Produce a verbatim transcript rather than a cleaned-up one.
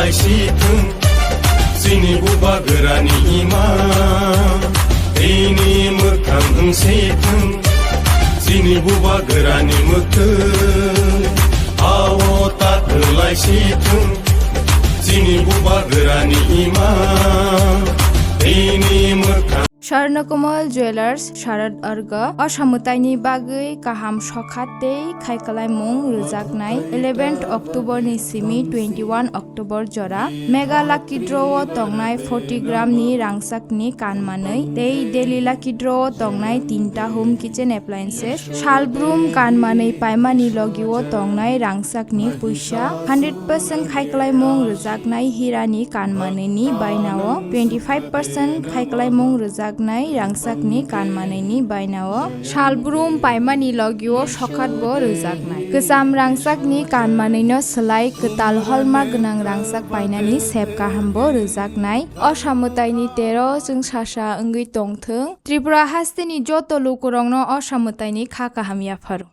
Sithung, chini bubagrani ima, tini mwkhang wng sithung, chini bubagrani mwkhwng, ao ta kwlai sithung, chini bubagrani ima, tini mwkhang. Swarnakomal Jewellers, Sharad Arga, o samwtaini bagwi kaham sokha tei khaikalaimung rwjaknai eleventh October ni simi twenty-one October jora. Mega Lucky Draw o tongnai forty gram ni rangchakni kan manwi tei Daily Lucky Draw o tongnai tinta home kitchen appliances. Salbrum kan manwi paimani logi o tongnai rangchakni puisa. Hundred percent khaikalaimung rwjaknai hirani kan manwi ni baina o twenty-five percent khaikalaimung rwjaknai rangchakni kan manwi ni baina o. Salbrum paimani logi o sokhat bo rwjaknai. Kwcham rangchakni kan manwi no swlai kwtal holma gwnang rangchak painani sep kaham bo rwjaknai. O samwtaini tero chwng sasa wngwi tongthwng. Tripura hasteni joto lukurokno o samwtaini kha kaham yapharo.